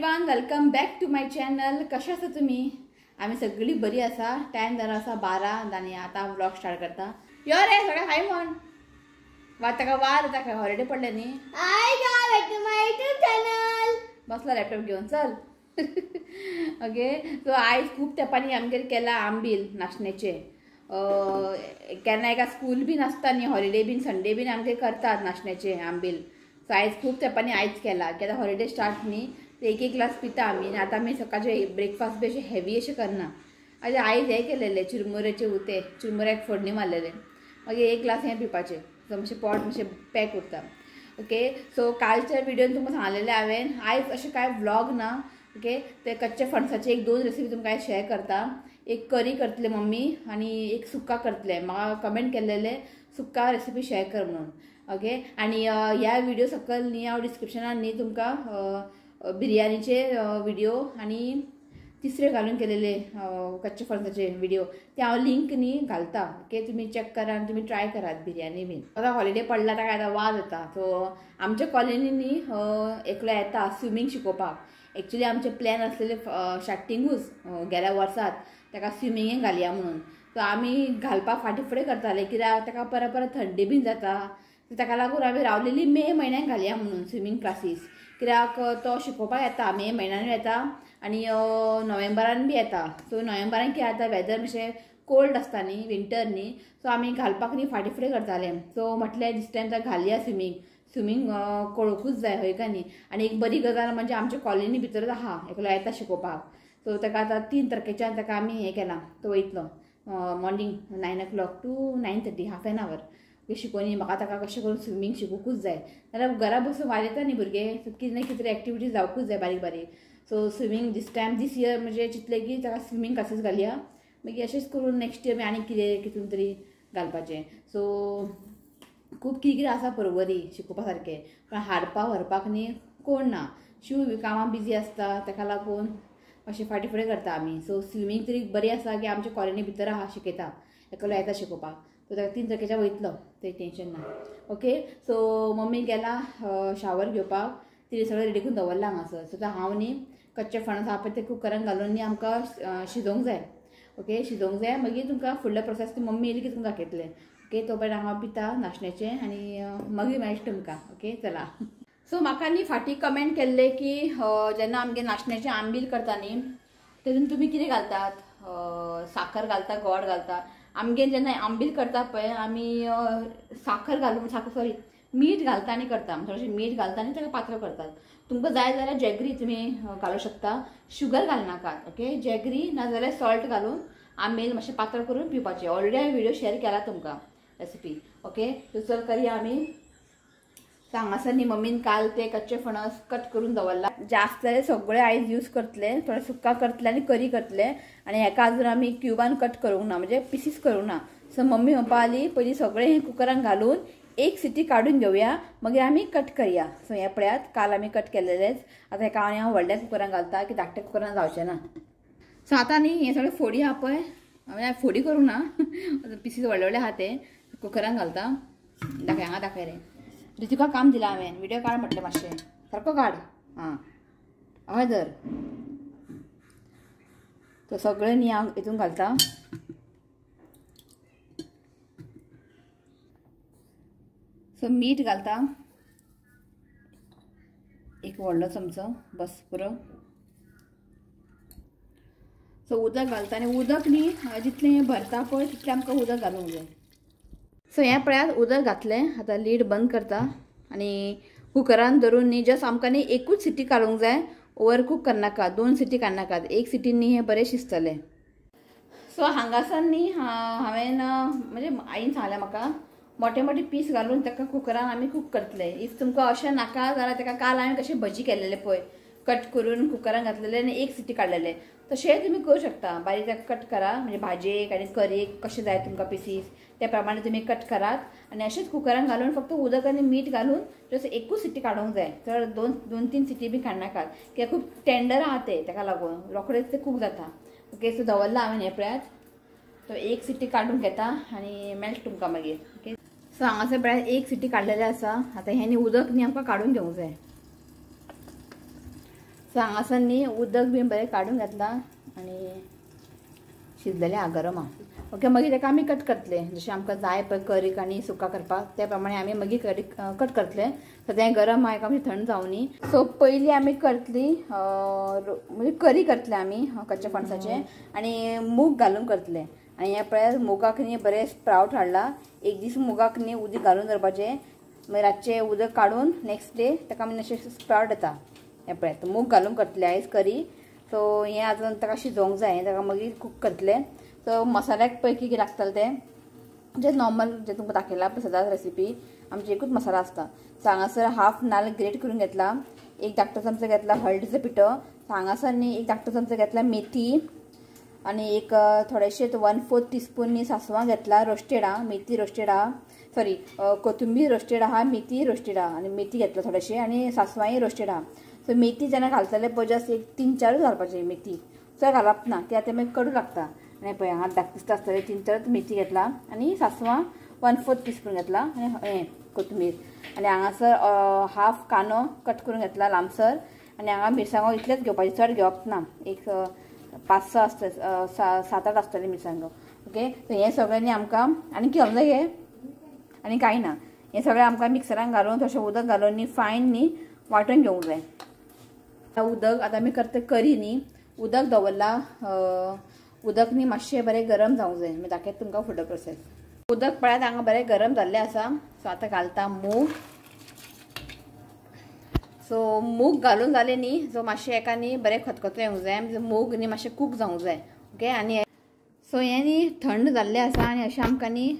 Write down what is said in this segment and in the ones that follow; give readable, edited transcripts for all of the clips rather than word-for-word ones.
Everyone, welcome back to my channel. कशें आसा तुमी? आमी सगळी बरी आसा. टायम जालो आसा 12 आनी आतां व्लॉग स्टार्ट करता. यो रे सगळें हाय म्हण. वा ताका वार ताका हॉलिडे पडले न्ही. Hi guys, back to my YouTube channel. बसला लॅपटॉप घेवन चल. ओके, सो आयज खूब तेंपांनी आमगेर केला आंबील नाशण्याचें. केन्ना एका स्कूल बीन आसता न्ही, हॉलिडे बीन संडे बीन आमगेर करतात नाशण्याचें आंबील. सो आयज खूब तेंपांनी आयज केला कित्याक हॉलिडे स्टार्ट न्ही. एक एक ग्लास पिता आमी. आनी आतां आमी सकाळचे ब्रेकफास्ट बी अशें हेवी अशें करना. आनी आयज हें केलेलें चिरमुऱ्याचें उतें, चिरमुऱ्याक फोडणी मारलेलें. मागीर एक ग्लास हें पिवपाचें. सो मातशें पोट मातशें पॅक उरता. ओके, सो कालच्या व्हिडियोन तुमकां सांगलेलें हांवें आयज अशें कांय व्लॉग ना. ओके, ते कच्चे फणसाचे एक दोन रेसिपी तुमकां आयज शेअर करता. एक करी करतले मम्मी आनी एक सुक्का करतले. म्हाका कमेंट केल्लेले सुक्का रेसिपी शेअर कर म्हणून. ओके, आनी ह्या व्हिडिओ सकयल न्ही हांव डिस्क्रिप्शनान न्ही तुमकां बिर्याणीचे व्हिडिओ आनी तिसरे घालून केलेले कच्चे फणसाचे व्हिडिओ ते हांव लिंक न्ही घालता. ओके, तुमी चॅक करा आनी तुमी ट्राय करात बिर्याणी बीन. आतां हॉलिडे पडला ताका आतां वाज येता. सो आमच्या कॉलनीन न्ही एकलो येता स्विमींग शिकोवपाक. एक्चुली आमचे प्लॅन आसलेले स्टार्टिंगूच गेल्या वर्सात ताका स्विमींगेक घालया म्हणून. सो आमी घालपाक फाटीं फुडें करताले कित्याक ताका परत परत थंडी बीन जाता. सो ताका लागून आमी रावलेली मे म्हयन्याक घालया म्हणून स्विमींग क्लासीस. कित्याक तो शिकोवपाक येता मे म्हयन्यानूय येता आनी नोव्हेंबरान बी येता. सो नोव्हेंबरान कितें जाता, वेदर मातशें कोल्ड आसता न्ही, विंटर न्ही. सो आमी घालपाक न्ही फाटीं फुडें करताले. सो म्हटलें दीस टायम ताका घालया स्विमींग. स्विमींग कळोकूच जाय हय काय न्ही. आनी एक बरी गजाल म्हणजे आमच्या कॉलनी भितरच आहा एकलो येता शिकोवपाक. सो ताका आतां 3 तारखेच्यान ताका आमी हें केलां, तो वयतलो morning 9 o'clock to 9:30, half an hour शिकोवनी. म्हाका ताका कशें करून स्विमींग शिकूंकूच जाय, नाल्यार घरा बसून वाज येता न्ही भुरगे. सो कितें ना कितें एक्टिविटीज जावकूच जाय बारीक बारीक. So swimming this time this year म्हणजे चिंतलें की ताका स्विमींग क्लासीस घालया. मागीर अशेंच करून नेक्स्ट इयर आनी कितें कितून तरी घालपाचें. सो खूब कितें कितें आसा परवरी शिकोवपा सारकें, पण हाडपाक व्हरपाक न्ही कोण ना. शिव कामां बिजी आसता ताका लागून मातशें फाटीं फुडें करता आमी. सो स्विमींग तरी बरी आसा की आमच्या कॉलनी भितर आहा शिकयता, एकलो येता शिकोवपाक. सो ताका 3 तारखेच्या वयतलो, तें टेंशन ना. ओके, सो मम्मी गेला शावर घेवपाक, तिणें सगळें रेडी करून दवरलां हांगासर. सो हांव न्ही कच्चे फणस आहा पळय ते कुकरान घालून न्ही आमकां शिजोवंक जाय. ओके, शिजोवंक जाय. मागीर तुमकां फुडलो प्रोसेस ती मम्मी येयली की तुमकां दाखयतलें. ओके, तो पर्यंत हांव पिता नाशण्याचें आनी मागीर मेळटा तुमकां. ओके, चला. सो म्हाका न्ही फाटीं कमेंट केल्ले की जेन्ना आमगे नाशण्याचें आंबील करता न्ही तेतून तुमी कितें घालतात, साखर घालता, गोड घालता. आमगेर जेन्ना आंबील करता पळय आमी साखर घालून, साखर सॉरी मीठ घालता आनी करता. थोडेशें मीठ घालता आनी ताका पातळ करतात. तुमकां जाय जाल्यार जॅगरी तुमी घालूं शकता, शुगर घालनाकात. ओके, जॅगरी नाजाल्यार सॉल्ट घालून आंबील मातशें पातळ करून पिवपाचें. ऑलरेडी हांवें व्हिडिओ शेअर केला तुमकां रेसिपी. ओके, सो चल करया आमी. हांगासर न्ही मम्मीन काल ते कच्चे फणस कट करून दवरला. जास्त जाल्यार सगळे आयज यूज करतले, थोडे सुक्का करतले आनी करी करतले. आनी हेका अजून आमी क्युबान कट करूंक ना, म्हणजे पिसीस करूंक ना. सो मम्मी म्हणपा लागली पयलीं सगळें हें कुकरान घालून एक सिटी काडून घेवया, मागीर आमी कट करया. सो हें पळयात काल आमी कट केलेलेंच. आतां हेका हांव व्हडल्या कुकरान घालता की धाकट्या कुकरान जावचें ना. सो आतां न्ही हें सगळें फोडी आहा पळय, म्हणजे फोडी करूंक ना, पिसीस व्हडले व्हडले आहा ते कुकरान घालता. दाखय हांगा, दाखय रे रितिका, काम दिलां हांवें, व्हिडिओ काड म्हटलें मातशें, सारको काड. आं हय धर. तो सगळें न्ही हांव हितून घालता. सो मीठ घालता एक व्हडलो चमचो, बस पुरो. सो उदक घालता आनी उदक न्ही जितलें हें भरता पळय तितलें आमकां उदक घालूंक जाय. सो हें पळयात उदक घातलें, आतां लीड बंद करता आनी कुकरान धरून न्ही जस्ट आमकां न्ही एकूच सिटी काडूंक जाय, ओवर कूक करनाका, 2 सिटी काडनाकात, एक सिटीन न्ही हें बरें शिजतलें. सो हांगासर न्ही हांवें म्हणजे आईन सांगलें म्हाका मोठे मोठे पीस घालून ताका कुकरान आमी कूक करतले. If तुमकां अशें नाका जाल्यार ताका काल हांवें कशें भजी केलेले पळय, कट करून कुकरान घातलेले आनी एक सिटी काडलेले, तशेंय तुमी करूं शकता. बारीक ताका कट करा, म्हणजे भाजयेक आनी करेक कशें जाय तुमकां पिसीस त्या प्रमाणे तुमी कट करात आनी अशेंच कुकरान घालून फक्त उदक आनी मीठ घालून जस्ट एकूच सिटी काडूंक जाय, चड 2-3 सिटी बी काडनाकात कित्याक खूब टेंडर आहा ते, ताका लागून रोखडेच ते कूक जाता. ओके, सो दवरलां हांवें हें पळयात. तो एक सिटी काडून घेता आनी मेळटा तुमकां मागीर. ओके, सो हांगासर पळयात एक सिटी काडलेलें आसा. आतां हें न्ही उदक न्ही आमकां काडून घेवंक जाय. सो हांगासर न्ही उदक बीन बरें काडून घेतलां आनी शिजलेलें आहा, गरम आहा. ओके, मागीर ताका आमी कट करतले जशें आमकां जाय पळय करीक आनी सुका करपाक त्या प्रमाणे आमी मागीर करी कट करतले. सो तें गरम आहा एका थंड जावनी. सो पयलीं आमी करतली म्हणजे करी करतले आमी कच्च्या फणसाचें आनी मूग घालून करतले. आनी हें पळय मुगाक न्ही बरें स्प्रावट हाडला. एक दीस मुगाक न्ही उदक घालून दवरपाचें, मागीर रातचें उदक काडून नेक्स्ट डे ताका आमी अशें स्प्रावट येता. हें पळय मूग घालून करतले आयज करी. सो हें आजून ताका शिजोवंक जाय, ताका मागीर कूक करतले. सो मसाल्याक पळय कितें लागतलें तें जे नॉर्मल जे तुमकां दाखयलां पळय सदांच रेसिपी आमची एकूच मसाला आसता. सो हांगासर हाफ नाल्ल ग्रेट करून घेतला, एक धाकटो चमचो घेतला हळदीचो पिठो. सो हांगासर न्ही एक धाकटो चमचो घेतला मेथी आनी एक थोडेशें 1/4 टीस्पून न्ही सासवां घेतला रोस्टेड आहा, मेथी रोस्टेड आहा, सॉरी कोथिंबीर रोस्टेड आहा, मेथी रोस्टेड आहा आनी मेथी घेतला थोडेशें आनी सासवांय रोस्टेड आहा. सो मेथी जेन्ना घालतले पळय जस्ट एक 3-4 घालपाची मेथी, चड घालप ना कित्याक तें मागीर कडू लागता. आनी पळय हांगा धाक दिसता आसतलें 3-4 मेथी घेतला आनी सासवां 1/4 टीस्पून घेतला आनी हें कोथिंबीर. आनी हांगासर हाफ कांदो कट करून घेतला लांबसर आनी हांगा मिरसांगो इतलेच घेवपाचे, चड घेवप ना, एक 5-6 आसतले, 7-8 आसतले मिरसांगो. ओके, सो हें सगळें न्ही आमकां आनी कितें घालूंक जाय गे आनी कांय ना, हें सगळें आमकां मिक्सरान घालून थोडेशें उदक घालून न्ही फायन न्ही वांटून घेवंक जाय. उदक आतां आमी करता करी न्ही, उदक दवरला, उदक न्ही मातशें बरें गरम जावंक जाय. मागीर दाखयता तुमकां फुडलो प्रोसेस. उदक पळयात हांगा बरें गरम जाल्लें आसा. सो आतां घालता मूग. सो मूग घालून जालें न्ही, सो मातशें एका न्ही बरें खतखतो येवंक जाय, म्हणजे मूग न्ही मातशें कूक जावंक जाय. ओके, आनी सो हें न्ही थंड जाल्लें आसा आनी अशें आमकां न्ही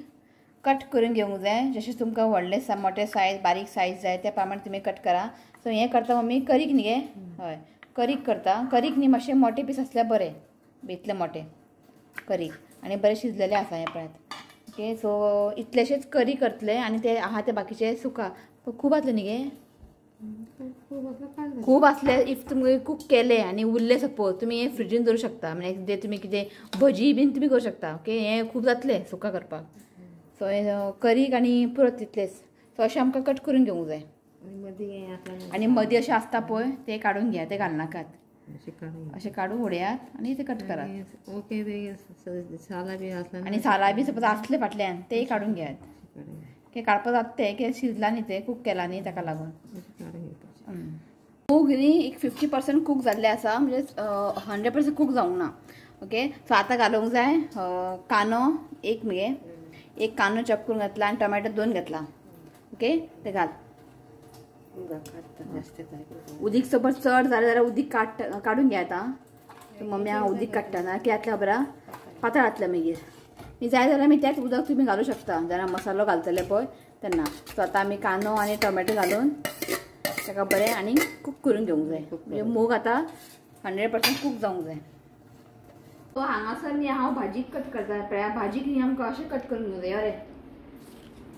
कट करून घेवंक जाय. जशें तुमकां व्हडलें मोठे सायज बारीक सायज जाय त्या प्रमाणे तुमी कट करा. सो हें करता मम्मी करीक न्ही गे, हय करीक करता. करीक न्ही मातशें मोठे पीस आसल्यार बरें, इतले मोठे करीक आनी बरें शिजलेलें आसा हें पळयात. ओके, सो इतलेशेच करी करतले आनी ते आहा ते बाकीचे सुका. खूब आसले न्ही गे, खूब आसले. If तुमी कूक केले आनी उरले सपोज तुमी हें फ्रिजीन दवरूं शकता, नेक्स्ट डे तुमी कितें भजी बीन तुमी करूं शकता. ओके, हें खूब जातलें सुका करपाक. सो हें करीक आनी पुरो तितलेंच. सो अशें आमकां कट करून घेवंक जाय आनी मदीं अशें आसता पळय तें काडून घेयात, तें घालनाकात, अशें काडून उडयात आनी तें कट करात. आनी सालां बी सपोज आसले फाटल्यान तेय काडून घेयात, ते काडपाक जाता तें कित्याक शिजलां न्ही तें, कूक केलां न्ही ताका लागून. मूग न्ही एक 50% कूक जाल्लें आसा, म्हणजे 100% कूक जावंक ना. ओके, सो आतां घालूंक जाय कांदो एक मगे, एक कांदो चॉप करून घातला आनी टोमॅटो 2 घेतला. ओके, ते घाल. उदीक सपोज चड जालें जाल्यार उदीक काडून घेयात. आं, मम्मी हांगा उदीक काडटा ना कितें जातलें खबर आहा, पातळ जातलें मागीर. मी जाय जाल्यार मागीर त्याच उदक तुमी घालूं शकता जेन्ना मसालो घालतले पळय तेन्ना. सो आतां आमी कांदो आनी टोमॅटो घालून ताका बरें आनी कूक करून घेवंक जाय. म्हणजे मूग आतां 100% कूक जावंक जाय. सो हांगासर न्ही हांव भाजी कट करता पळया. भाजीक न्ही आमकां अशें कट करून घेवंक जाय. अरे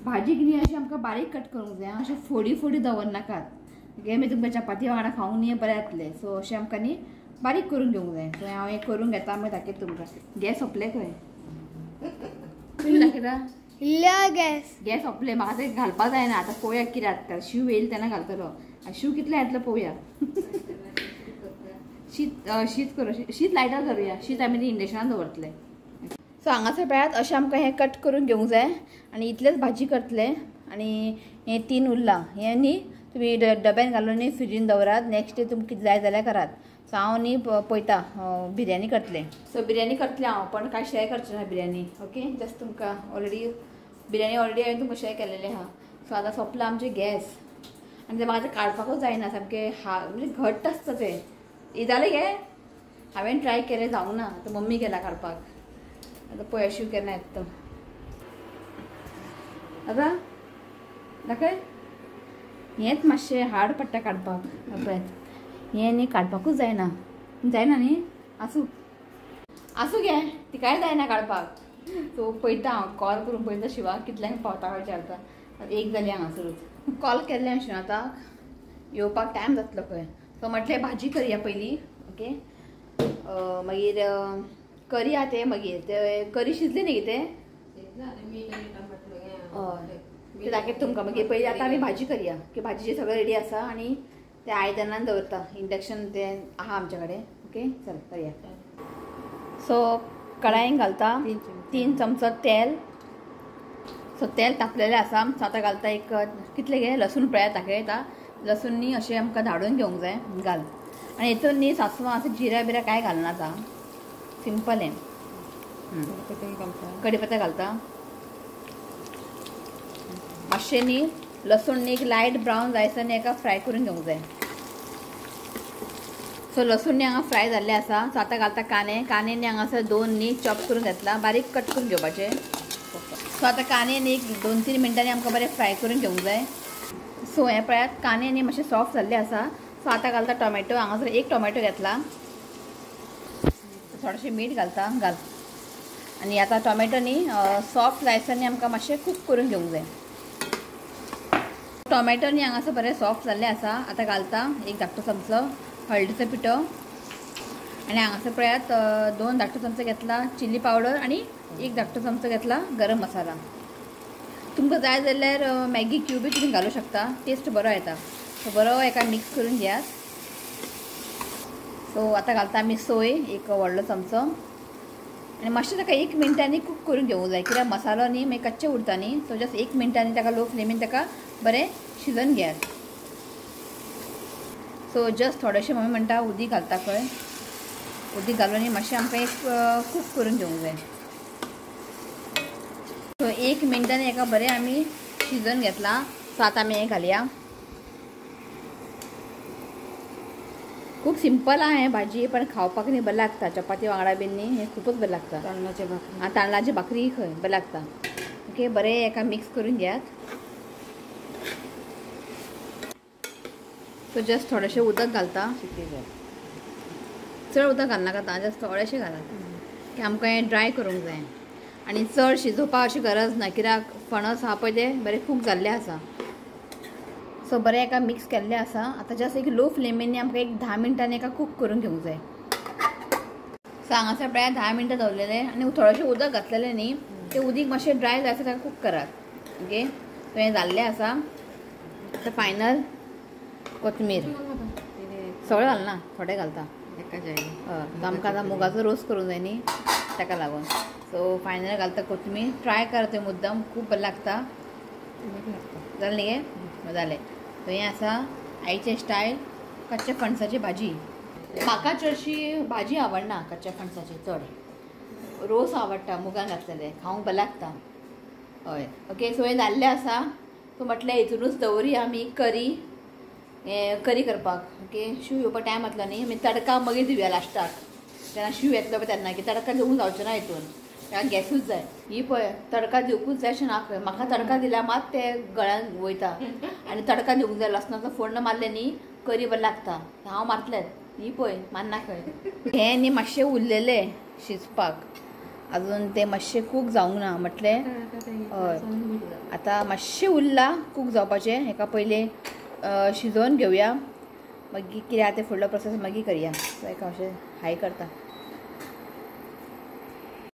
भाजीक न्ही अशें आमकां बारीक कट करूंक जाय, अशें फोडी फोडी दवरनाकात. ओके, मागीर तुमकां चपाती वांगडा खावंक न्ही बरें जातलें. सो अशें आमकां न्ही बारीक करून घेवंक जाय. सो हांव हें करून घेता मागीर दाखयता तुमकां. गॅस सोंपले खंय? तुमी दाखयता? गॅस गॅस सोंपले, म्हाका तें घालपाक जायना. आतां पळोवया कितें जाता, शीव येयलो तेन्ना घालतलो. आनी शीव कितलें येतलो पळोवया. शीत शीत करूं, शीत लायटर करुया, शीत आमी इंडक्शनान दवरतले. सो हांगासर पळयात अशें आमकां हें कट करून घेवंक जाय आनी इतलेंच भाजी करतले. आनी हें 3 उरलां, हें न्ही तुमी डब्यान घालून न्ही फ्रिजीन दवरात, नेक्स्ट डे तुमकां कितें जाय जाल्यार करात. सो हांव न्ही पळयता बिरयानी करतलें. सो बिरयानी करतलें हांव, पण कांय शेअर करचें ना बिरयानी. ओके, जस्ट तुमकां ऑलरेडी बिरयानी ऑलरेडी हांवें तुमकां शेअर केलेलें आहा. सो आतां सोंपलां आमचें गॅस आनी तें म्हाका काडपाकूच जायना, सामकें म्हणजे घट्ट आसता तें. जालें गे, हांवें ट्राय केलें जावंक ना, आतां मम्मी गेला काडपाक. आतां पळय शीव केन्ना येता तो. आतां दाखय, हेंच मातशें हार्ड पडटा काडपाक. पळयात हें न्ही काडपाकूच जायना, जायना न्ही, आसूं आसूं गे, तिकाय जायना काडपाक. सो पळयता हांव कॉल करून पळयता शिवाक कितल्यांक पावता विचारता. एक जाली हांगासरूच कॉल केल्लें आशिल्लें, आतां येवपाक टायम जातलो खंय. सो म्हटलें भाजी करया पयलीं. ओके, मागीर करी आहा तें, मागीर ते करी शिजली न्ही कितें, हय तें दाखयता तुमकां. मागीर पयलीं आतां आमी भाजी करया, की भाजीचें सगळें रेडी आसा आनी ते आयदनान दवरता, इंडक्शन ते आहा आमच्या कडेन. ओके चल करया. सो कढायेन घालता 3 चमचो तेल. सो तेल तापलेलें आसा. सो आतां घालता एक कितले गे लसूण पळयात दाखयता. लसूण न्ही अशें आमकां धाडून घेवंक जाय घाल. आनी हितून न्ही सासवां अशें जिरा बिरा कांय घालना आतां, सिंपल हें. कडीपत्ता घालता मातशें न्ही लसूण न्ही एक लायट ब्रावन जायसर न्ही एका फ्राय करून घेवंक जाय. सो लसूण न्ही हांगा फ्राय जाल्लें आसा. सो आतां घालता कांदे. कांदे न्ही हांगासर 2 न्ही चॉप करून घेतला, बारीक कट करून घेवपाचे. सो आतां कांदे न्ही 2-3 मिनटांनी आमकां बरें फ्राय करून घेवंक जाय. सो हें पळयात कांदे न्ही मातशे सॉफ्ट जाल्ले आसा. सो आतां घालता टोमॅटो. हांगासर 1 टोमॅटो घेतला. थोडेशें मीठ घालता घाल. आनी आतां टोमॅटो न्ही सॉफ्ट जायसर न्ही आमकां मातशें कूक करून घेवंक जाय. टोमॅटो न्ही हांगासर बरें सॉफ्ट जाल्लें आसा. आतां घालता 1 धाकटो चमचो हळदीचो पिठो. आनी हांगासर पळयात 2 धाकटो चमचो घेतला चिली पावडर आनी 1 धाकटो चमचो घेतला गरम मसाला. तुमकां जाय जाल्यार मॅगी क्यूबी तुमी घालूं शकता, टेस्ट बरो येता. सो बरो एका मिक्स करून घेयात. सो आतां घालता आमी सोय 1 व्हडलो चमचो. आनी मातशें ताका 1 मिनटांनी कूक करून घेवंक जाय, कित्याक मसालो न्ही मागीर कच्चे उरता न्ही. सो जस्ट 1 मिनटांनी ताका लो फ्लेमीन ताका बरें शिजोवन घेयात. सो जस्ट थोडेशें मम्मी म्हणटा उदीक घालता खंय, उदीक घालून न्ही मातशें आमकां एक कूक करून घेवंक जाय. सो 1 मिनटांनी एका बरें आमी शिजोवन घेतला. सो आतां आमी हें घालया. खूब सिंपल आहा हें भाजी, पण खावपाक न्ही बरें लागता. चपाती वांगडा बीन न्ही हें खूबच बरें लागता. तांदळाची भाकरी, आं तांदळाची भाकरी खंय बरें लागता. ओके बरें एका मिक्स करून घेयात. सो जस्ट थोडेशें उदक घालता, चड उदक घालनाका आतां, जस्ट थोडेशें घालात की आमकां हें ड्राय करूंक जाय. आनी चड शिजोवपाक अशी गरज ना, कित्याक फणस आहा पळय तें बरें कूक जाल्लें आसा. सो बरें एका मिक्स केल्लें आसा. आतां जस्ट एक लो फ्लेमीन आमकां एक 10 मिनटांनी एका कूक करून घेवंक जाय. सो हांगासर पळयात 10 मिनटां दवरलेलें आनी थोडेशें उदक घातलेलें न्ही तें उदीक मातशें ड्राय जायसर ताका कूक करात. ओके सो हें जाल्लें आसा. आतां फायनल कोथमीर सगळें घालना, थोडें घालता. हय आमकां आतां मुगाचो रोस करूंक जाय न्ही ताका लागून. सो फायनल घालता कोथमीर. ट्राय करा तुवें मुद्दम, खूब बरें लागता. जालें न्ही गे, जालें. सो हें आसा आईचें स्टायल कच्च्या फणसाची भाजी. म्हाका चडशी भाजी आवडना कच्च्या फणसाची, चड रोस आवडटा मुगान घातलेले, खावंक बरें लागता. हय ओके सो हें जाल्लें आसा. सो म्हटलें हितुनूच दवरया आमी करी, हें करी करपाक. ओके शीव येवपाक टायम जातलो न्ही, मागीर तडका मागीर दिवया लास्टाक, तेन्ना शीव येतलो पळय तेन्ना, की तडका दिवंक जावचें ना हितून, ताका गॅसूच जाय. ही पळय तडका दिवकूच जाय अशें ना खंय, म्हाका तडका दिल्यार मात ते गळ्यान वयता. आनी तडका दिवंक जाय, लसणाचो फोण्ण मारलें न्ही करी बरें लागता. हांव मारतलें ही पळय मान्ना खंय. हें न्ही मातशें उरलेलें शिजपाक, अजून तें मातशें कूक जावंक ना म्हटलें. हय आतां मातशें उरलां कूक जावपाचें, हेका पयलीं शिजोवन घेवया, मागीर कितें आहा तें फुडलो प्रोसेस मागीर करया. सो हेका अशें हाय करता.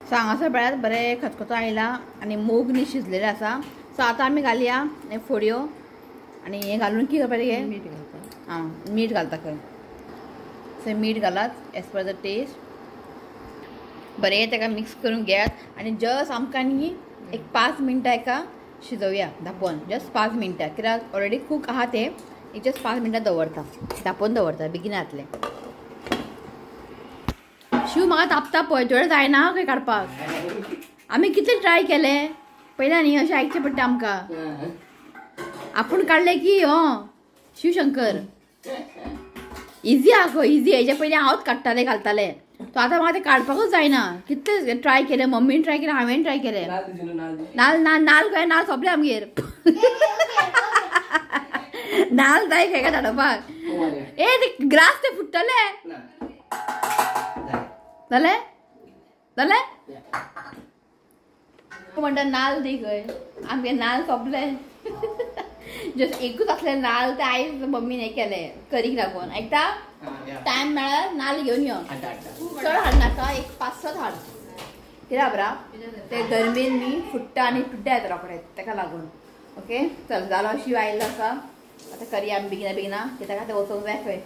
सो हांगासर पळयात बरें खतखतो आयला आनी मूग न्ही शिजलेले आसा. सो आतां आमी घालया हे फोडयो आनी हें घालून कितें करपाचें गे, मीठ घालता. आं मीठ घालता खंय. सो मीठ घालात एज पर the test. बरें ताका मिक्स करून घेयात आनी जस्ट आमकां न्ही एक 5 मिनटां एका शिजोवया धांपोवन, जस्ट 5 मिनटां, कित्याक ऑलरेडी कूक आहा तें. एक जस्ट 5 मिनटां दवरता, धांपोवन दवरता बेगीन जातलें. शिव म्हाका तापता पळय, थोडें जायना खंय काडपाक. आमी कितले ट्राय केले पयल्या न्ही, अशें आयकचें पडटा आमकां. आपूण काडलें की शिवशंकर इजी आहा खंय, इजी. हेजे पयलीं हांवच काडटालें घालतालें, तो आतां म्हाका तें काडपाकूच जायना. कितले ट्राय केलें, मम्मीन ट्राय केलें, हांवें ट्राय केलें. नाल ना, नाल खंय, नाल सोंपले आमगेर. नाल जाय खंय काय धाडपाक. ए ते ग्रास ते फुट्टले. जालें जालें म्हणटा नाल दी खंय, आमगे नाल सोंपले. जस्ट एकूच आसले नाल, ते आयज मम्मीन हें केलें करीक लागून. आयकता टायम मेळ्ळ्यार नाल घेवन यो, चड हाडनाका, एक 5-6 हाड. कित्याक खबर ते गरमेन न्ही फुट्टा आनी तुड्ड्या येता रोखडे, ताका लागून. ओके चल जालो, शीव आयिल्लो आसा. आतां करया आमी बेगिना बेगिना कित्याक आतां वचोंक जाय खंय.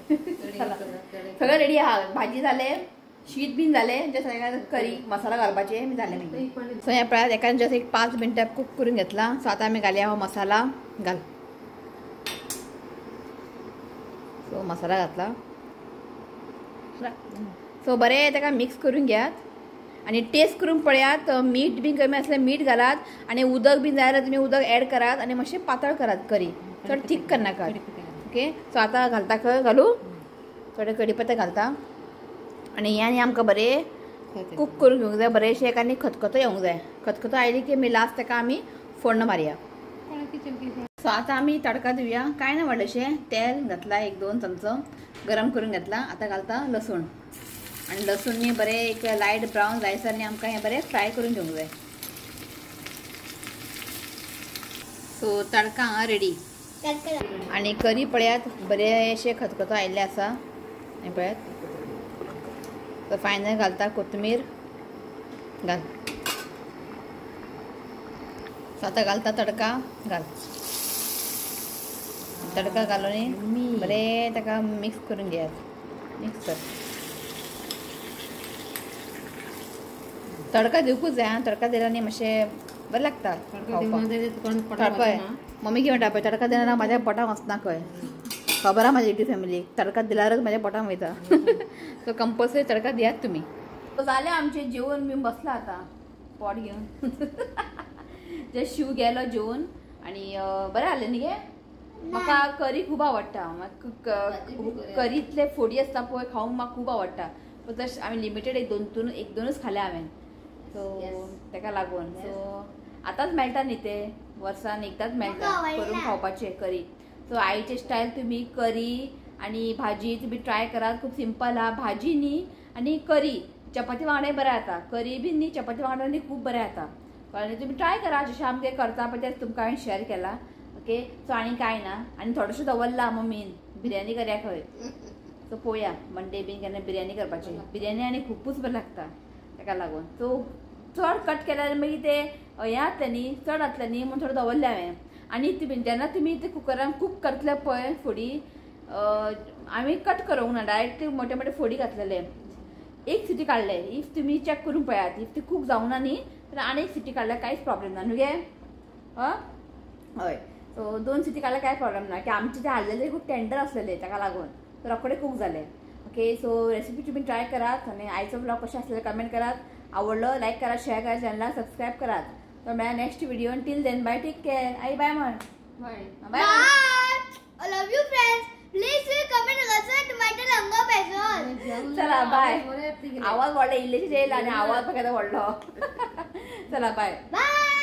सगळें रेडी आहा, भाजी जालें, शीत बीन जालें, जस्ट करी मसाला घालपाचे जालें मागीर. सो हें पळयात एकान जस्ट एक 5 मिनटां कूक करून घेतला. सो आतां आमी घालया हो मसाला घाल. सो मसाला घातला. सो बरें ताका मिक्स करून घेयात आनी टेस्ट करून पळयात. मीठ बीन कमी आसल्यार मीठ घालात आनी उदक बीन जाय जाल्यार तुमी उदक एड करात आनी मातशें पातळ करात करी, चड थीक करनाकात. ओके सो आतां घालता खंय घालूं थोडे कडीपत्ता घालता आनी हें आनी आमकां बरें कूक करून घेवंक जाय बरेंशें. एक आनी खतखतो येवंक जाय, खतखतो आयली की मागीर लास्ट ताका आमी फोण्ण मारया. सो आतां आमी तडका दिवया. कांय ना व्हडलेशें, तेल घातला 1-2 चमचो गरम करून घेतला. आतां घालता लसूण आनी लसूण न्ही बरें एक लायट ब्रावन जायसर न्ही आमकां हें बरें फ्राय करून घेवंक जाय. सो तडका हांगा रेडी. आनी करी पळयात बरेंशें खतखतो आयिल्लें आसा हें पळयात. सो फायनल घालता कोथमीर घाल. सो आतां घालता तडका घाल. तडका घालून बरें ताका मिक्स करून घेयात. मिक्स कर. तडका दिवकूच जाय. तडका दिला न्ही मातशें बरें लागता खावपाक. मम्मी कितें म्हणटा पळय, तडका दिला ना म्हाज्या पोटाक वचना खंय, खबर आहा म्हाज्या युट्यूब फॅमिलीक, तडका दिल्यारच म्हाज्या पोटाक वयता. सो कंपल्सरी तडका दियात तुमी. जालें आमचें जेवण बीन बसलां आतां पोट घेवन. जस्ट शिव गेलो जेवन आनी बरें जालें न्ही गे. म्हाका करी खूब आवडटा, करीतले फोडी आसता पळय खावंक म्हाका खूब आवडटा. पूण जस्ट आमी लिमिटेड एक दोनूच खाले हांवें. सो ताका लागून सो आतांच मेळटा न्ही ते, वर्सान एकदांच मेळटा करून खावपाचें करी. सो आईचे स्टायल तुमी करी आनी भाजी तुमी ट्राय करात, खूब सिंपल आहा. भाजी न्ही आनी करी चपाती वांगडा बरें जाता, करी बीन न्ही चपाती वांगडा न्ही खूब बरें जाता. कळ्ळें? तुमी ट्राय करा जशें आमगे करता पळय तें तुमकां हांवें शेअर केला. ओके सो आनी कांय ना. आनी थोडेशें दवरलां मम्मीन बिरयानी करया खंय. सो पळोवया मंडे बीन केन्ना बिरयानी करपाची. बिरयानी आनी खुबूच बरें लागता ताका लागून. सो चड कट केल्यार मागीर ते हें जातलें न्ही, चड जातलें न्ही म्हूण थोडें दवरलें हांवें. आनी तुमी जेन्ना तुमी ते कुकरान कूक करतले पळय फोडी, आमी कट करूंक ना, डायरेक्ट मोटे मोटे फोडी घातलेले. एक सिटी काडले, if तुमी चॅक करून पळयात, if ती कूक जावंक ना न्ही तर आनी एक सिटी काडल्यार कांयच प्रॉब्लेम ना न्हू गे. हय सो 2 सिटी काडल्यार कांय प्रॉब्लेम ना, की आमचे ते हाडलेले खूब टेंडर आसलेले ताका लागून रोखडे कूक जाले. ओके सो रेसिपी तुमी ट्राय करात आनी आयचो ब्लॉग कशें आसलें कमेंट करात. आवडलो लायक करात, शेअर करात, चॅनलाक सबस्क्रायब करात. तर मेळ्या next video. Till then bye, take care. I bye म्हण. Bye bye. I love you friends. Please comment also tomato रंगो पेसोल. चला बाय. आवाज वाडला, इल्लेशे येयला आनी आवाज फक्त वाडलो. चला बाय बाय.